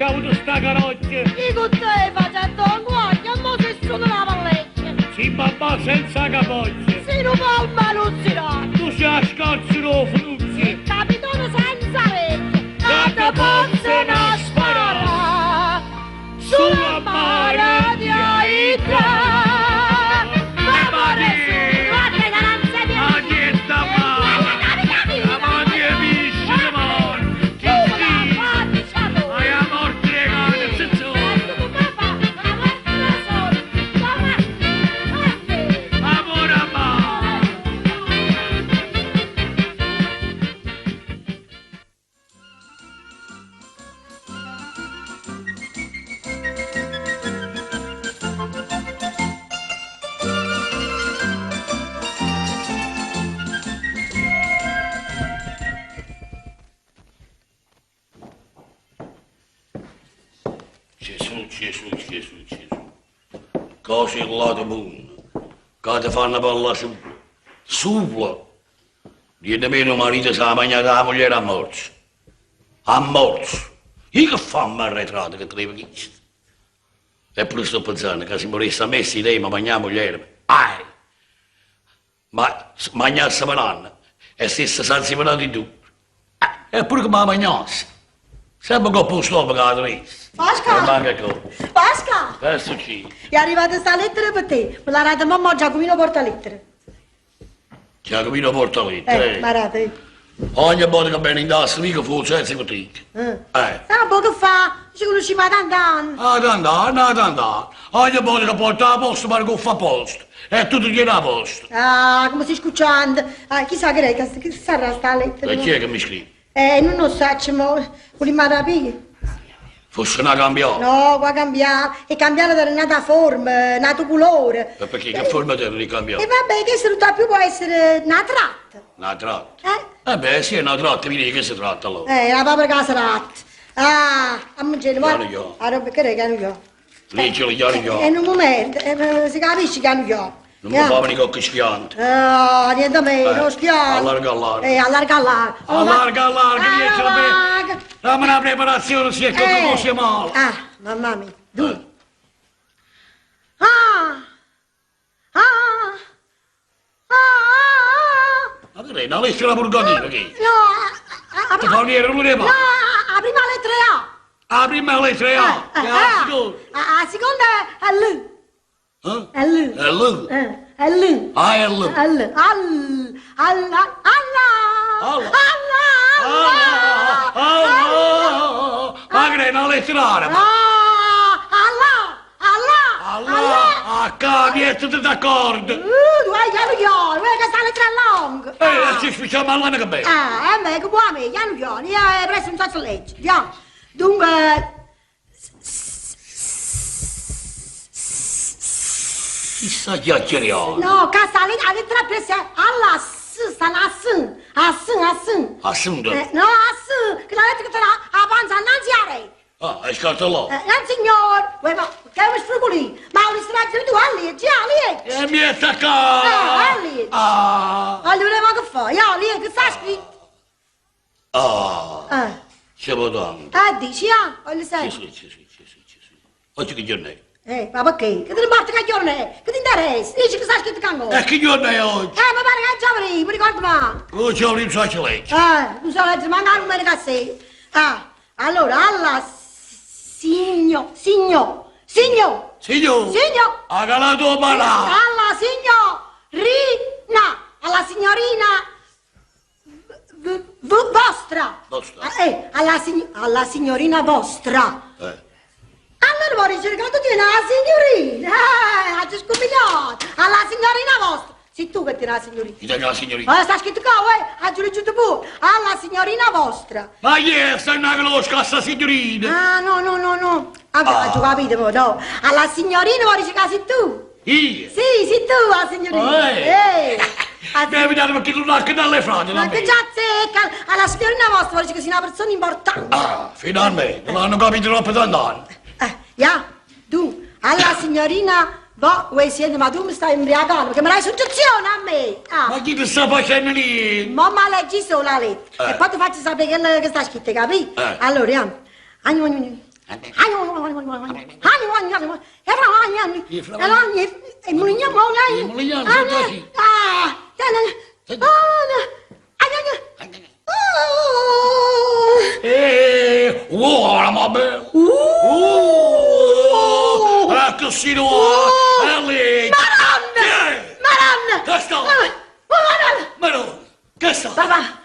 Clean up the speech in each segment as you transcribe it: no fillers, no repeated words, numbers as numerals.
c'ha avuto sta carocchia. Io con te faccio un guaglio, mo se sono la pallecchia. Si babà senza capocchia. Se non palma non si rocchia. Tu sei a scorza do fruzzi. Capitone senza vecchia. Che te pozzano sparà. Sulla mare di Aitra. Guarda che non si Ma niente male. Avanti e pisci di morte. Ma è morte le cane, zizzone. Amore a mare. Gesù, Gesù, Gesù, Gesù. Cose il lato mondo, che ti fanno parlare su. Supla. Niente meno marito si è mangiata la moglie a morte. A morte. Io che fammi arretrato che te chiesto. Eppure sto pensando che se morisse a me si lei ma mangiamo moglie. Ai! Ma mangiasse per anno e stessa senza per di tutto. Eppure che mi mangiasse. Sempre con il stomaco la triste. Pasca! E manca cosa. Pasca! Che è successo? È arrivata sta lettera per te. Me l'ha data mamma Giacomino porta lettera. Giacomino porta lettera. Guardate. Ogni volta che viene in tasca, mica fu senza contigo. Eh. Eh. Ah, poco fa, ci conosciamo da tanti anni. Ah, tant'anni, ah, tant'anni. Ogni volta che porta la posta, pare che fa posto. E tutto tiene a posto. Ah, come stai scucciando? Ah, chissà che, è, che sarà sta lettera. E chi è che mi scrive? Non lo so, ma vogliamo capire. Fosse una cambiata. No, qua cambiare. E cambiare da un'altra forma, un altro colore. E perché che forma deve ricambiare? E vabbè, che se non più può essere una tratta. Una tratta? Eh? Eh beh, sì, è una tratta, vedi di che si tratta allora. La papra che si tratta. Ah, a mangiare, Chiaro io. Ah, roba, che è che io? Leggilo, chiaro io. Un momento, si capisce che io. Non mi fa venire con schianto. Ah, niente meno, schianto. Allarga, allarga. Allarga, allarga. Allarga, allarga, riesci a Allarga. Dammi una preparazione, si è che così male. Ah, mamma mia. Due. Ah! Ah! Ah! Ma che è? Una lettera purgativa, che? No, Ti fa venire l'una No, la prima lettera è A. La prima lettera è A. Eh, E la seconda? La seconda è L. Eh? È L. È L? È L. Ah, è L. È L. Al. Al. Alla. Alla. Alla. Alla. Ma che è una lettera araba? Ah, Allah. Allah. Allah. A ca, mettiti d'accordo. Tu hai chiaro chiaro, guarda che sta lettera lunga. Ci spicciamo all'anno che bello. Ah, me, che buona me, chiaro chiaro, io presto non so leggere. Andiamo. Dunque... Chissà chiacchieriamo. No, che sta la lettera presa alla S, sta la S, a S, a S. Assunto? No, a S, che la lettera che te la panza innanzi a lei. Ah, è scartellò. Non signor, uè, ma che vuoi sfrugolì? Ma ho ristorato tu a legge, a legge. E mi è attaccato. A legge. Ah. Allora, ma che fai? A legge, che sta scritto? Ah. Siamo tanto. Ah, dici, ah, voglio sapere. Sì, sì, sì, sì, sì, sì. Oggi che giorno è? Ma perché? Che te ne importa che giorno è? Che ti interessa? Dici che sta scritto che ancora? E che giorno è oggi? Ma pare che è giovedì, mi ricordo ma. Oggi ho non so legge. Non so leggere, ma non me ne che Ah, allora, alla signor, signor, signor. Signor. Signor. Ha calato malà. Alla signorina, alla signorina vostra. Vostra. Alla signorina vostra. Allora vorrei dire che tu tieni la signorina. Ci scopigliato. Alla signorina vostra. Sei tu che tieni la signorina. Chi tiene la signorina? Ah, sta scritto qua, ha leggiuto pure. Alla signorina vostra. Ma chi è? Sta una conosca, sta signorina. Ah, no, no, no, no. Ah, ho capito, poi, no. Alla signorina vorrei dire che sei tu. Io? Sì, sei tu la signorina. Devi dare perché tu non hai dalle frate, Ma che già zecca! Alla signorina vostra vorrei dire che sei una persona importante. Ah, finalmente, non hanno capito troppo tanto anni. Ya, tu, alla signorina, vuoi senti, ma tu mi stai imbriacando, perché me l'hai soggezione a me. Ah. Ma chi ti sta facendo lì? Mamma leggi solo la lettera. E poi ti faccio sapere quello che sta scritto, capito? Allora, andiamo. Eh, uoh, ma bello! Uh, accussì no! Maronna! Maronna! Che sta? Maronna! Maronna! Che sta? Papà!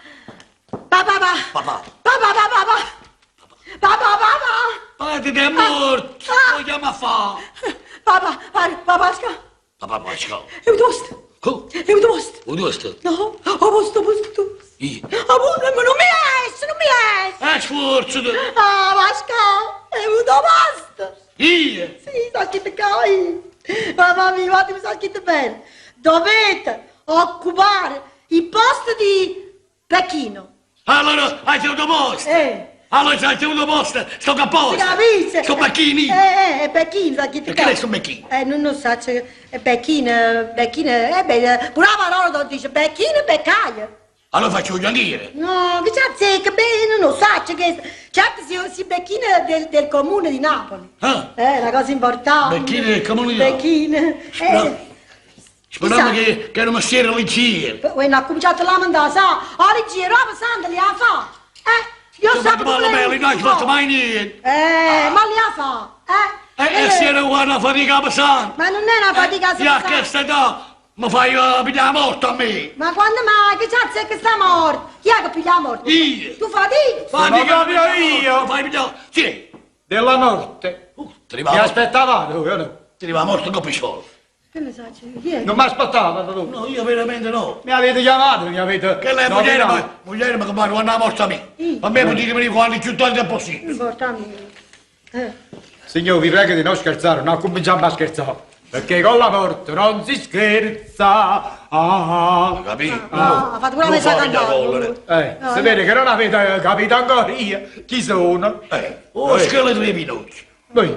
Papà! Papà! Papà, papà, papà! Papà, papà! Padre è morto! Ah. Vogliamo a fare? Papà, papà, Pasca! Papà Pasca! È un tosto! Co? È un tosto! Un tosto? No, ho posto, posto, posto. Io? Ah, ma non mi esce, non mi esce! Eh, sforzati! Ah, Pasca! È un tosto! Io? Sì, sta scritto qua. Mamma mia, guarda mi sta scritto bene. Dovete occupare il posto di Pechino. Allora, hai tenuto posto! Eh. Allora, hai tenuto posto! Sto a posto! Si capisce? Sto Bacchini! Pechino, sta scritto Perché qua. lei sto Bacchino? Non lo so, c'è Pechino, Pechino, beh, pure la parola dice Pechino, Beccaia. Allora faccio anch'io! No, che c'è zecca, beh, non lo so, c'è che... Certo, si becchina del comune di Napoli. Ah. È una cosa importante. Becchina del comune di Napoli. Becchina. Speriamo Chissà. che non mi siano leggeri! Poi ha cominciato a lamentare, sa, a leggere, roba santa li ha fa. Io so Ma bello, bello, non ci fatto mai niente! Ma li ha fa, eh. E se era una fatica pesante! Ma non è una fatica E a senza... questa età mi fai pigliare la morte a me! Ma quando mai? Che c'è che sta morto? Chi è che piglia la morte? Io. Tu fatichi? Fatica proprio io. Fai pigliare... Sì! Della morte. Ti Mi arriva aspettavate voi o no? ti arriva la morte con pistola! Che ne so, c'è- chi è? Non mi aspettavate voi. No, io veramente no! Mi avete chiamato, mi avete... Che lei moglie nominato. ma moglie ma come quando la morte a me! Io. A me potete venire quando più tardi è possibile! Importante. Signor, vi prego di non scherzare, non cominciamo a scherzare. Perché con la morte non si scherza. Ah, ah. Capito? Ah, ha fatto pure la Non messa fa pigliare cantare. collera. No, Si no. vede che non avete capito ancora io chi sono. Oh, scheletro di Pinocchio! Voi,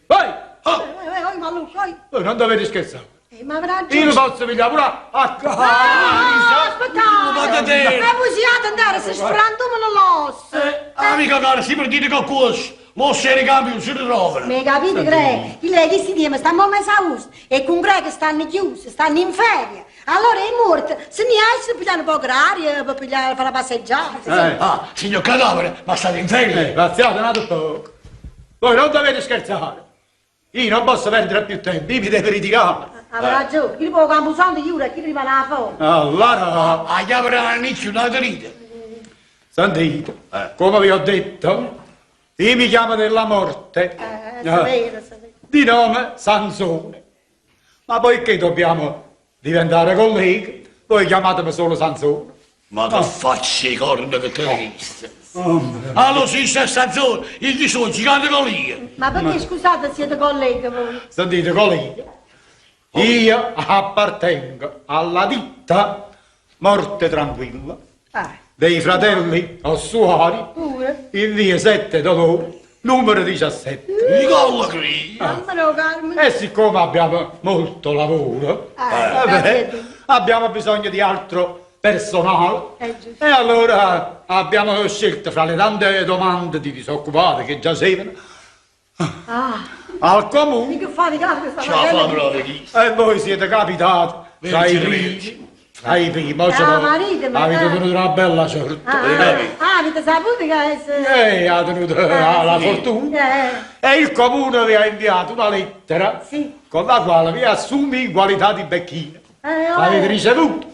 voi, Oh, Ma Luca, oi. voi non dovete scherzare. Ma avrà Io lo posso pigliare pure a... Ah, a aspettate! Guarda te. È bugiato andare, si sfrantumano l'osso! Amica cara, si perdite con questo, l'osso e ricambio non si ritrovano. Mi capite, Greg? Il lei che si dice, sta mo messa a uso, e con Greg stanno chiusi, stanno in ferie. Allora è morto, se ne esce, pigliano un po' d'aria, per pigliare, fare la passeggiata. Ah, signor cadavere, ma state in ferie? Paziate un altro poco. Voi non dovete scherzare. Io non posso perdere più tempo, io mi devo ritirare. Avrà ragione, chi può campusante chiude, chi rimane a fuori. Allora, Ah, chiamare all'inizio una rita. sentite, come vi ho detto, io mi chiamo della morte. Sapete, sapete. Di nome Sansone. Ma poiché dobbiamo diventare colleghi, voi chiamatemi solo Sansone. Ma che faccia i corna che te ne viste? Allora si sta Sansone, io ci sono gigante con lì. Ma perché, scusate, siete colleghi voi? Sentite, colleghi, io appartengo alla ditta Morte Tranquilla dei fratelli Ossuari Pure? in via 7 Dolore, numero 17. Nicola Cri. Dammelo, Carmen. E siccome abbiamo molto lavoro, Grazie a Dio. abbiamo bisogno di altro personale. Giusto. E allora abbiamo scelto fra le tante domande di disoccupati che giacevano al comune. Che fate, questa Ce la fa proprio chi? E voi siete capitati tra i Vergine, primi. vergine. Tra i primi, mo ce Ah, l'ho- marito, ma avete eh. tenuto una bella sorte. Avete saputo che Ha tenuto la fortuna. E il comune vi ha inviato una lettera con la quale vi assume in qualità di becchino. L'avete ricevuto?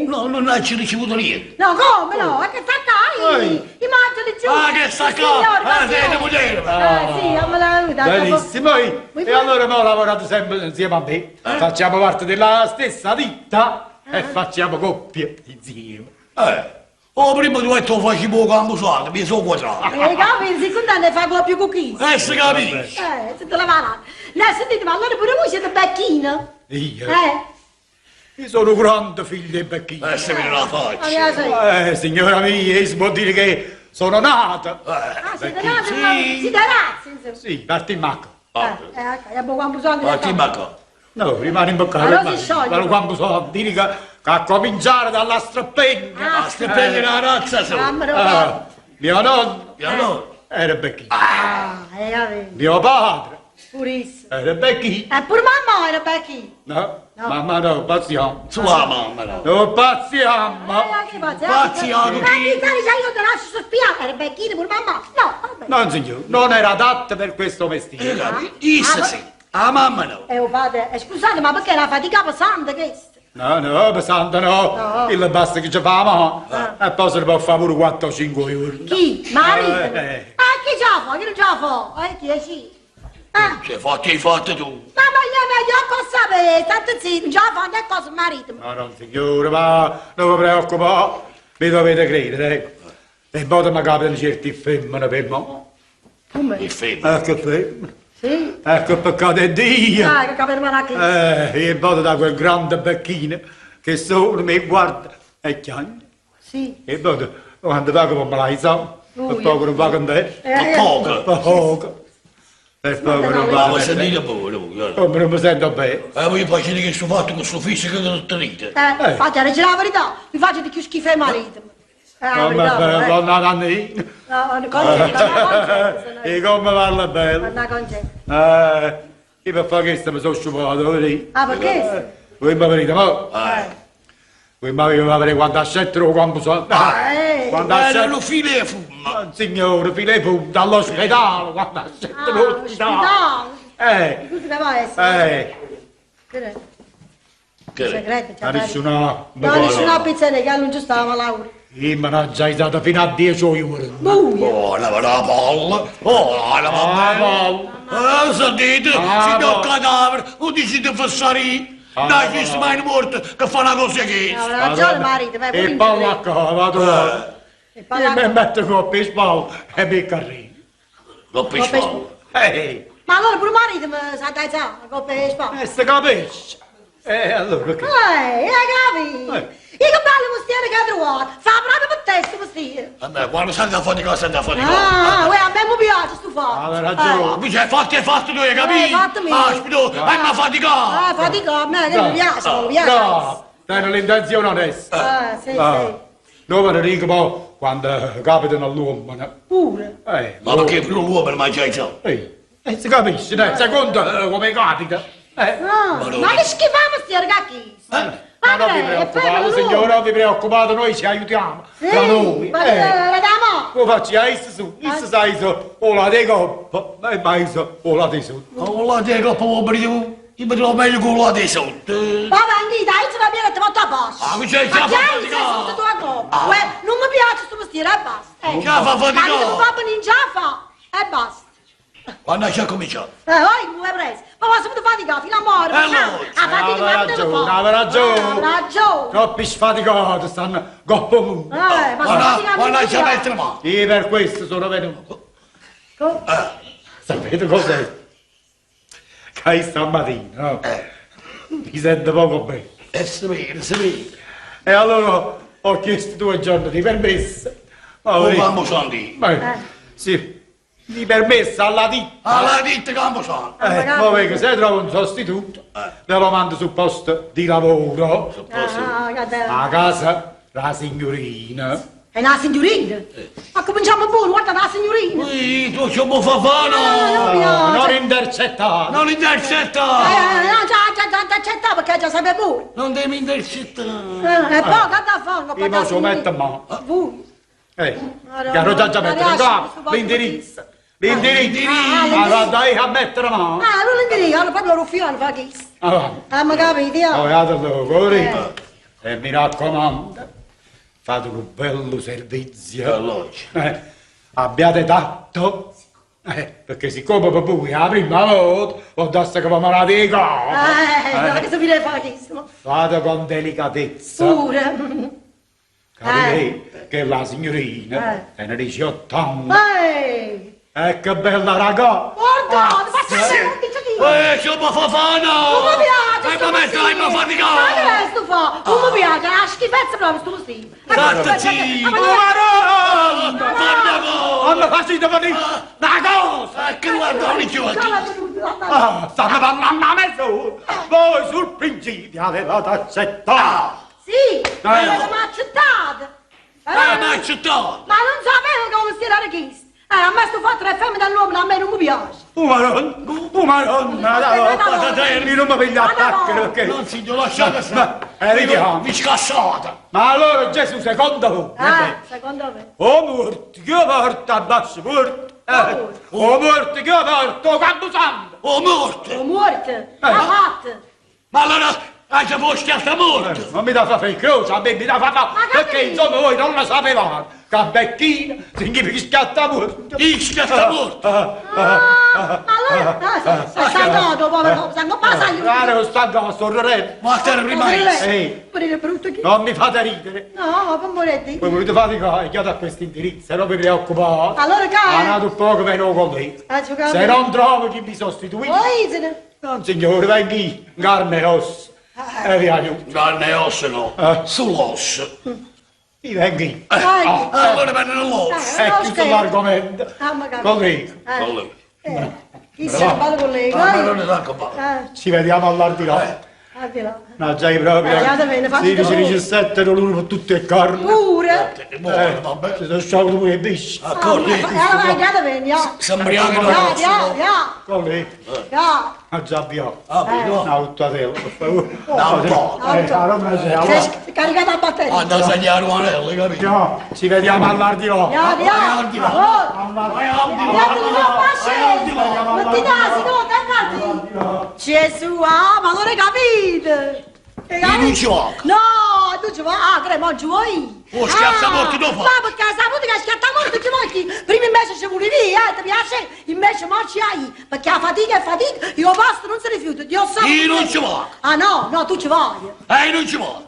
No, non ha ricevuto niente. No, come no? Ma che sta qua? Ehi. I mangiali giù. Ah, che sta qua? Signor, Ah, signor. siete moglie. Ah, sì, me l'ha avuta. Benissimo, e allora mo lavorate sempre insieme a me. Facciamo parte della stessa ditta e facciamo coppia insieme. Oh, prima tu hai detto facevo campo suato, mi sono quadrato. Capi, si contenta di fare coppia con chi? Si capisce. Se te la va. No, sentite, ma allora pure voi siete becchino? Io? Io sono un grande figlio di becchino. Se mi la faccio. Signora mia, si può dire che sono nato. Ah, siete nati? Sì. Siete razzi, insomma. Sì, parti in macchina. Ok, abbiamo campo suato. Parti in macchina. No, rimane in bocca. Allora si scioglie. Ma quando so, dire che a cominciare dalla strappegna. La strappegna è una razza solo. Mio nonno. Mio nonno. era becchino. Ah, capito. Mio padre Purissimo. era becchino. E pure mamma era becchino. No, mamma no, pazziamo. Sua mamma no. Non pazziamo. Che pazziamo? Pazziamo Ma chi? chi sta dicendo io te lascio sospiare? Era becchino pure mamma. No, vabbè. No, signor, non era adatta per questo mestiere. Capito? Issa sì, la mamma no. E o padre, scusate, ma perché è una fatica pesante questa? No, no, pesante no. No. Il basta che ci fa ma. E poi se ne può fare pure 4 o 5 giorni. Chi? Marito? Eh. Ah, chi ce la fa? Chi non ce la fa? Chi è sì? Ah. Cioè, fatti i fatti tu. Ma meglio, meglio, posso sapere, state zitto, non ce la fa, che cosa marito? No, no, signore, ma non vi preoccupate, mi dovete credere, ecco. E poi mi capitano certi femmine per mo. Come? Il femmina. Ecco femmine. Sì? Ecco peccato è Dio. Ah, che capito ma che. E poi da quel grande becchino che solo mi guarda e chiagna. Sì. E poi quando va come me la so, per poco non va con te. Per poco. Per poco. Per poco non Ma va vuoi con te. sentire pure, voi, Come non mi sento bene. Voi facete che sto fatto con questo fisico che tenete. Fate la verità, mi faccio di più schifo ai marito. La Come verità, bello, donna Nannina. No, una concetta, una concetta. E come parla bello. Una concetta. Io per fare questo mi sono sciupato, vedi? Ah, perché? Voi mi venite, ma... Voi mi avete quando ha scelto il campo Quando ha Era scelto... lo file fumma. Signore, Filippo, dall'ospedale, quando ha scelto Ah, l'ospedale. l'ospedale. Scusa, che può essere? Eh, Che è? Che è? Segreto, ma nessuno... No, nessuna pizzeria, che non ci stava, Laura. Io me ne già stata fino a 10 giorni. Buio. Oh, la la palla. Oh, la Ah, palla. palla. Ah, sentite, Ah, signor no. cadavere, non dicete fessarì. Ah, Dai, no, ci no. mai morto che fa una cosa che. No, ragione, marito, ma E palla a qua, vado. E palla Io mi metto con le spalle e mi carrino. Coppe in spalle. Ehi, Ma allora pure marito mi sa dai sa, coppe e spalle. e si capisce. E allora che? Capito? Io che bello mestiere che hai trovato. Fa proprio per te sto mestiere. Vabbè, quando sei a fatica, sei a fatica. Ah, uè, a me mi piace sto fatto. Ha ragione. Mi sei fatto e fatto tu, hai capito? Fatto mio. Aspetta, hai una fatica. Ah, fatica, a me che mi piace, mi piace. No, tiene l'intenzione onesta. Ah, sì, Ah. Dove ne dico poi, quando capitano all'uomo. sì. Pure. Ma perché più l'uomo per mangiare i soldi? Si capisce, dai, secondo come capita. Ah, ma che schifo mestiere che ha chiesto? Ma non vi preoccupate, signora, non vi preoccupate, noi ci aiutiamo. Sì, Tra noi. ma la diamo. Lo faccio a su, issa sai su, o la di coppa, e mai su, o la di su. O la di coppa, o per io mi trovo meglio con la di sotto. Vabbè, anche dai, ci va bene, ti porto a posto. Ah, ma c'è Ma già chi hai fatica? sotto tua coppa? Uè, non mi piace sto mestiere e basta. Già fa fatica. Ma non fa non già fa e basta. Quando c'è cominciato? Vai, mi hai preso. Ma va subito fatica, fino a morte. Allora. A fatica, ma Aveva ragione, aveva ragione. Ragione. Troppi sfaticati stanno coppa mu. Ma sfaticati Quando non c'è mi mettere mano? Io per questo sono venuto. Sapete cos'è? Che io stamattina, no? Mi sento poco bene. Si vede, si vede. E allora ho chiesto 2 giorni di permesso. Ma Oh, volevo- campo santi. Ma, sì, di permesso alla ditta. Alla ditta campo santi. Ma vedo, se trovo un sostituto, te lo mando sul posto di lavoro. Ah, A casa la signorina. È una signorina? Ma cominciamo pure, guarda la signorina. Ui, tu ci puoi fare fare, No, no? no, Non intercettare. Non intercettare. No, già, già, già intercettare perché già sapevo pure. Non devi intercettare. E poi che da fare? Io mo ci metto in mano. Voi. Che ero già già mettere in capo l'indirizzo. L'indirizzo. Ah, Allora dai a mettere mano. Ah, allora l'indirizzo, allora proprio lo ruffiano fa questo. Allora. Ah, ma capite, io. Guardate, corri. E mi raccomando, fate un bello servizio. Allora. Abbiate tatto. Perché siccome per voi è la prima volta, ho dato che vi malate di capo. No, che si viene fare questo. Fate con delicatezza. Pure. Capite che la signorina è 18 anni. Ehi! Che bella raga! Guarda, ma sei non dice chi? Ci può fare fare, no? Non mi piace! E mi metto, e mi fatica! Ma che è sto fa? Non mi piace, è una schifezza proprio sto così! State zitto! Hanno fatto venire una cosa! Che guarda, non ci vuoi! Ah, stanno parlando a mezz'ora! Voi sul principio avevate accettato! Sì, avevamo accettato! Avevamo accettato! Ma non sapevo come si era richiesto! A me sto fatto è femmina all'uomo, a me non mi piace. Oh Madonna, oh Madonna, Madonna. io non mi piglio a pacchero perché... Non signor, lasciate stare. Ma, vediamo. Mi scassate. Ma allora Gesù, secondo voi? Ah, secondo me. O morto, che porta a basso morto? O morto, che porta, o Camposanto? O morto. O morto, ha fatto. Ma allora, hai già voi schiatta morto. Non mi da fare croce, a me mi da fa fa, Ma perché capito? insomma voi non lo sapevate, che becchina significa schiatta morto. Io schiatta morto. Ah, ma allora, ah, sta andato, povero, sta non passa gli Guarda che sta ancora, sto ridendo. Ma te rimane. Ehi. Pure brutto chi? Non mi fate ridere. No, per morire. Voi volete faticare, io da questo indirizzo, non vi preoccupate. Allora, che? Andate un poco meno con lei. Ah, giocavo. Se non trovo chi mi sostituisce. Poi, se ne... No, signore, vengo io, in carne e ossa. E vi aiuto. Carne e ossa no. Eh. Sull'osso. Io vengo io. Vai. Allora vengono l'osso. Eh, È no, chiuso scherzo. l'argomento. Ah, magari. Collega, Eh, Collega. chi sarà bello collega? Ma non è tanto male. ci vediamo all'ardilà. Al di là. No, già proprio. Andiamo bene, fate 16, voi. 17, l'uno per tutte le carni. Pure. Buono, vabbè. Si sono sciolto pure i pesci. Accordi. Allora, andiamo bene, ya. Sembriamo Ya, ya, ya. Collega, Ya. ma già avviato. Ah, no. Una uttatella, per favore. No, un po'. Allora c'è, allora. Sei caricata a batteria. Anda a segnare un anello, capito? No, ci vediamo all'ardilà. Ya, ya. Vai al di là. Oh. Vai al di là. Vai al di là. Non ti dà, no, te guardi. Gesù, ah, ma non hai capito. Hai Io non ci vado. No, tu ci vai, ah, che mo ci vuoi? Oh, schiatta morto dopo. Ma perché hai saputo che schiatta morto ci vuoi? Prima invece ci volevi, ti piace? Invece mo ci hai, perché la fatica è fatica, io posto non si rifiuta, Dio sa. Io non ci vado. Ah no, no, tu ci vai. Non ci vado.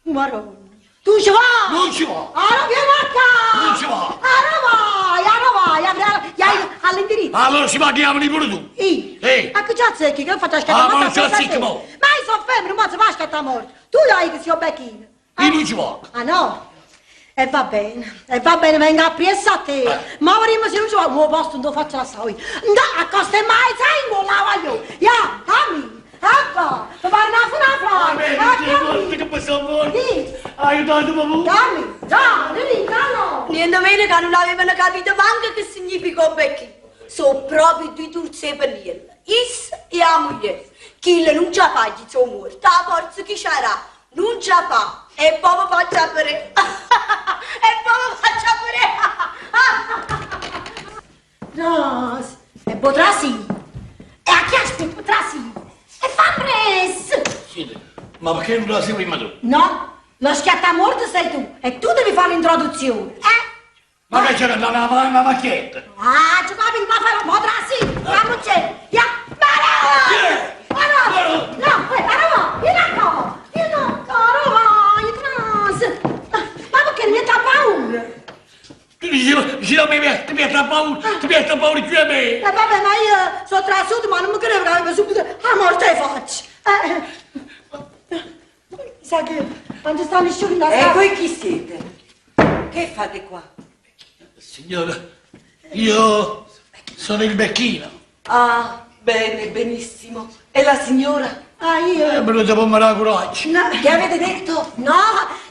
Maronna. Tu ci vai! Non ci vado. Allora vieni a qua! Non ci vado. Allora vai, allora vai, apri all'indirizzo. Allora ci paghiamo pure tu. Io? Ehi. Ma che c'è secchi che ho fatto schiattare Ah, ma morto non a c'è questa zicco, sera? mo. Ma io sono femmina, ma si fa schiattare morto. Tu dai che sei becchino. Io non ci vado. Ah no? E va bene, e va bene, venga appresso a te. Eh. Ma prima se non ci va, mo posto non faccio la storia. No, a costa mai sangue, la voglio. Ya, dammi, acqua, per fare una funa che possiamo fare? Sì. Aiutatemi voi. Dammi, da, lì, no. Niente meno che non avevano capito manco che significa un becchino. Sono proprio due turzi e pennelli. Is e la moglie. Chi non ce la fa, gli sono morta. La forza chi c'era? Non ce la fa. E poi mi faccia pure. E poi mi faccia pure. No, e potrà sì. E a chi aspetta potrà sì. E fa presto. Senti, ma perché non la sei prima tu? No, lo schiattamorto sei tu e tu devi fare l'introduzione, eh? Ma che c'era una macchietta? Ah, ci capi, ma fai potrà sì, ma non c'è. Ya, ma no! Ma no! No, ma no, vieni a qua, vieni a qua, vai, trans. Ma perché mi ha paura? Tu dici, dici a me, ti mette a paura, ti mette a paura più a me. E vabbè, ma io sono trasuto, ma non mi credevo che avevo subito la morte faccia. Sa che non ci sta nessuno in la E sala. voi chi siete? Che fate qua? Signora, io sono il becchino. Ah, bene, benissimo. E la signora? Ah, io... È venuto per me coraggio. No. Che avete detto? No,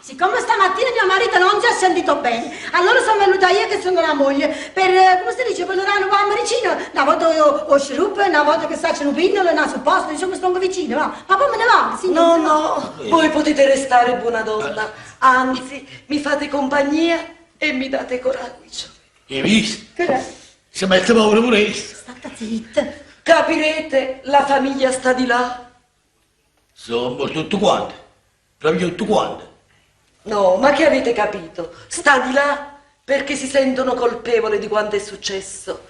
siccome stamattina mio marito non si è sentito bene, allora sono venuta io che sono la moglie per, come si dice, per dare una medicina. Una volta io ho sciroppo, una volta che sta c'è un pinnolo, una supposta, insomma sto vicino, va. Ma poi me ne vado, sì. No, no, voi potete restare buona donna. Anzi, mi fate compagnia e mi date coraggio. Hai visto? Che è? Si mette paura pure essa. State zitta. Capirete, la famiglia sta di là. Sono morti tutti quanti. Proprio tutti quanti. No, ma che avete capito? Sta di là perché si sentono colpevoli di quanto è successo.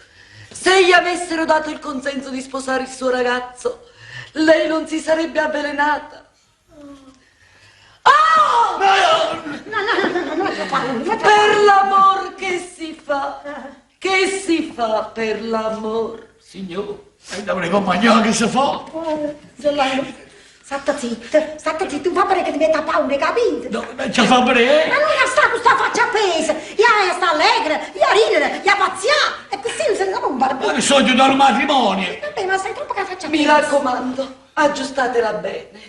Se gli avessero dato il consenso di sposare il suo ragazzo, lei non si sarebbe avvelenata. Ah! No, no, no, no, no, no, c'ho paura, c'ho Per l'amor che si fa, che si fa per l'amor. Signore, è da una compagnia che si fa. paura. State zitta, state zitta, non fa pare che ti metta paura, capito? No, non ci fa bene. Ma non sta con sta faccia appesa, io sta allegra, io ridere, io pazzia, e così non se ne un Ma barbone. che sogno dal matrimonio. Vabbè, ma sei troppo che faccia Mi appesa. raccomando, aggiustatela bene,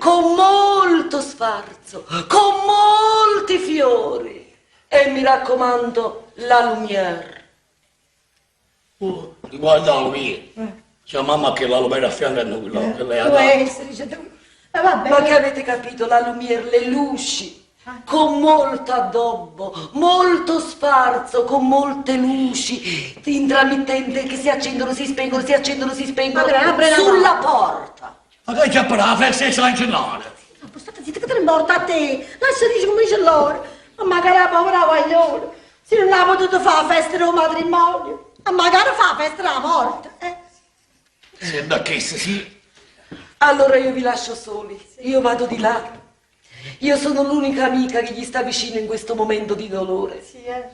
con molto sfarzo, con molti fiori. E mi raccomando, la lumière. Guarda la mia. C'è mamma che la lumera a fianco a noi, là, che lei ha Può dato. essere, dice tu. E vabbè. Ma che avete capito? La lumière, le luci, con molto addobbo, molto sfarzo, con molte luci intramittente che si accendono, si spengono, si accendono, si spengono Apre, apre la sulla porta. Ma che c'è per la festa di San Gennaro? Ma state zitta che te ne importa a te? Lascia dire come dice loro. Ma magari la povera guaglione, se non ha potuto fare la festa del matrimonio, ma magari fa la festa della morte. Eh? Sembra che sì. Allora io vi lascio soli, io vado di là. Io sono l'unica amica che gli sta vicino in questo momento di dolore. Sì, eh.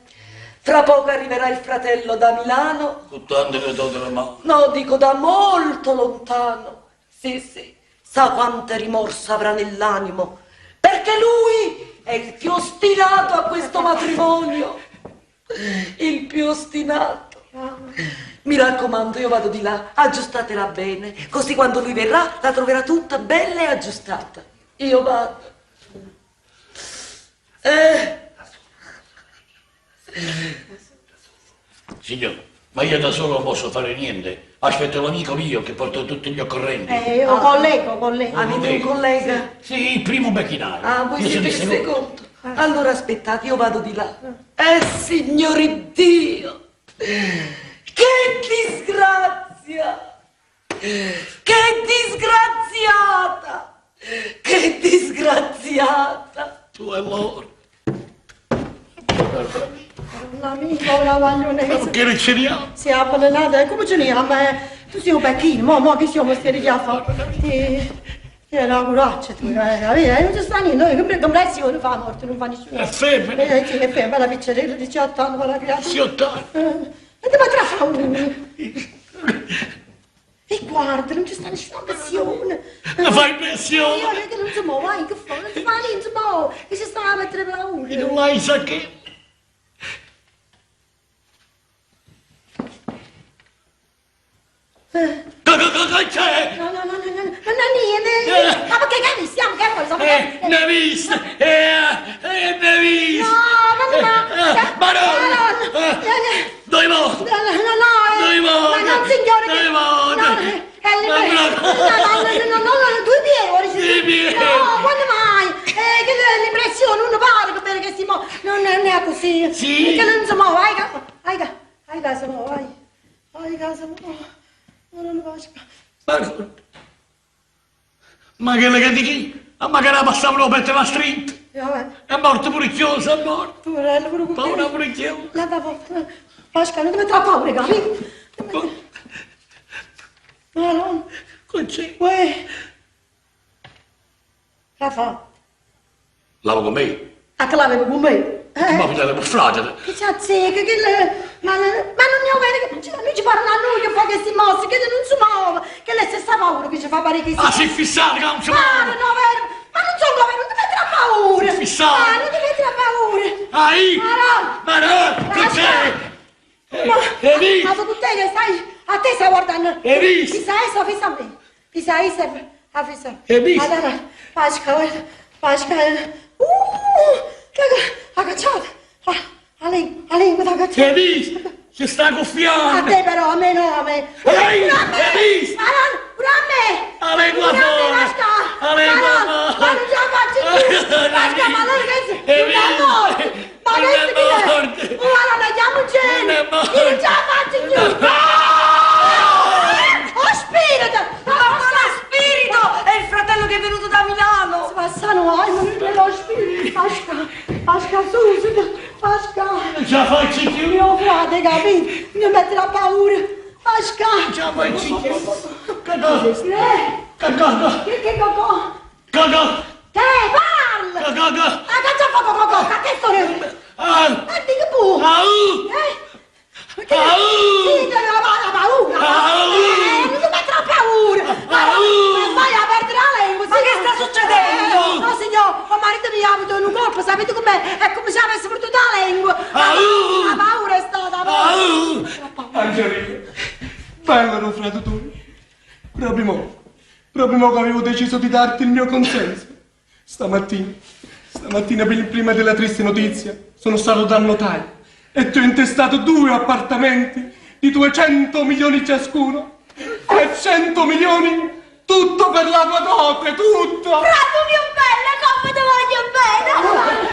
Fra poco arriverà il fratello da Milano. Con tanto che do le mani. No, dico da molto lontano. Sì, sì, sa quanto rimorso avrà nell'animo, perché lui è il più ostinato a questo matrimonio. Il più ostinato. Mi raccomando, io vado di là, aggiustatela bene, così quando lui verrà la troverà tutta bella e aggiustata. Io vado. Eh, Signore, ma io da solo non posso fare niente. Aspetto l'amico mio che porta tutti gli occorrenti. Eh, io collego, collego. avete un collega? Sì, il primo becchinaio. Ah, voi Io sono siete il il secondo. secondo. Allora aspettate, io vado di là. Signori Dio! Che disgrazia! Che disgraziata! Che disgraziata! Tu e loro. L'amico, la guaglione. Che ne ce ne Si è avvelenata, come ce ne ma tu sei un becchino, mo, mo che siamo stati a fare? Ti, ti è una coraggio, tu, eh, non ci sta niente, noi che impressione fa la morte, non fa nessuno. È femmina. Eh, sì, è femmina, la piccerella, 18 anni, fa la creatura. 18 anni. E ti potrà fare uno. E guarda, non ci sta nessuna pressione. Mi fa impressione. Io che non si muove, vai, che fa? Non si fa niente, non si muove. Che si sta a mettere paura. E non l'hai sa che... Eh. Che, che, che, che c'è? No, no, no, no, no, no, no, niente. Ma perché che siamo? Che vuoi? Siamo Eh, ne visto! Eh, eh, ne visto! No, ma no, Eh, Madonna! No, Eh, Due volte! no, no, no, eh. Due volte! Ma non signore che... Due volte! No, eh, Ma no, no. no, no, no, no, no, due piedi, Due piedi. No, quando mai? Eh, che l'impressione, uno pare che per che si muove, non, non è così. Sì. Che non si muove, vai, che, vai, che, vai, che si muove, vai. Vai, che si muove. No, non lo faccio. Ma, ma che le di chi? Ma magari passavano per la street! Eh, vabbè, È morto pure chiuso, è morto! poverello, pure con Paura pure chiuso! La da Pasca, non ti mettere a paura, capito? No, no. Che c'è? Uè. Che fa? Lavo con me? A che l'avevo con me? Eh? Ma potete per frate! Che c'è azzecca, che le... Ma, ma non ne ho vero che cioè, lui ci parla a noi che fa questi mossi, che non si muove, che lei stessa paura che ci fa pare che si... Ah, si è fissato che non si Ah, muove! non è vero! Ma non sono vero, non ti mettere a paura! Fissato. Ah, non ti mettere a paura! Ai! Marò! Ma no, che c'è? Ma, Hai visto? ma tu te che stai, a te stai guardando. Hai visto? Fissa essa, fissa a me. Fissa essa, a fissa. Hai visto? Allora, Pasca, Pasca. Che ha cacciato. Ah, a lei, a lei, mi ha cacciato. Hai visto? Si sta A gonfiando! te però, a me no, a me. Ehi, Pure a me. hai visto? Ma non, pure a me. A lingua Pure a me, fuori. Pasca. A lingua Ma no, fuori. Ma non ce la faccio più. Pasca, ma allora che Hai non è visto? morto. Ma Non questo è chi è? morto. Ma non chiamo Non è genio. morto. Io non ce la faccio più. Oh, spirito! Ma quale spirito? È il fratello che è venuto da Milano! Passano, ai, ma non è lo spirito. Pasca, Pasca, su, su, Pasca. Non ce la faccio più! Mio frate, capito? Mi mette la paura. Pasca. Non ce la faccio più! Che cosa? Eh, Che cosa? che che cocò? Che cosa? Che parla? Che cosa? Ah, che c'è poco cocò? Che storia? Ah! Ma di che pu? Au! Eh? Che? Au! Sì, la, la paura! Au! Eh, non ti mettere la paura! Ma, Au! ma vai a perdere la lingua! Ma che sta succedendo? Eh, no, signor, mio marito mi ha avuto un colpo, sapete com'è? È come se avesse perduto la lingua! La, Au! la paura è stata, la paura! Au! Angelina, parlano fra tutti. Proprio mo, proprio mo che avevo deciso di darti il mio consenso. Stamattina, stamattina prima della triste notizia, sono stato dal notaio e ti ho intestato due appartamenti. di 200 milioni ciascuno. 300 milioni, tutto per la tua dote, tutto! Bravo mio bello, come ti voglio bene!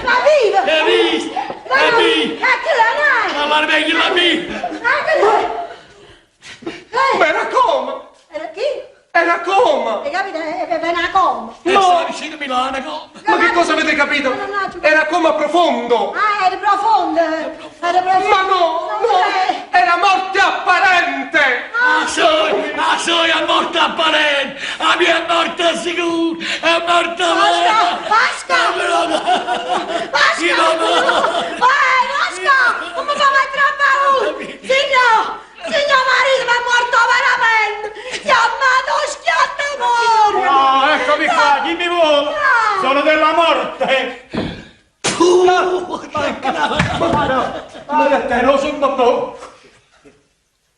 Ma viva! Hai visto? Hai visto? Eccola, dai! Allora meglio la mia! Eccola! Ma era coma! Era chi? Era coma! Hai capito? È una coma. No! Vicino a Milano, come? Ma che cosa avete capito? No, no, no, ci- Era coma profondo! Ah, era profondo! Era profondo! Ma no, no, era morte apparente! La soia è morta apparente! La mia è morta sicura! È morta Pasca! Pasca! Sì, Pasca! mamma. Vai, Pasca! Non mi fa mettere a paura! Signor! Signor marito, mi è morto veramente! Chiamato schiattamore! Ah, eccomi qua, chi mi vuole? Sono della morte! Ma no, ma te lo sono no.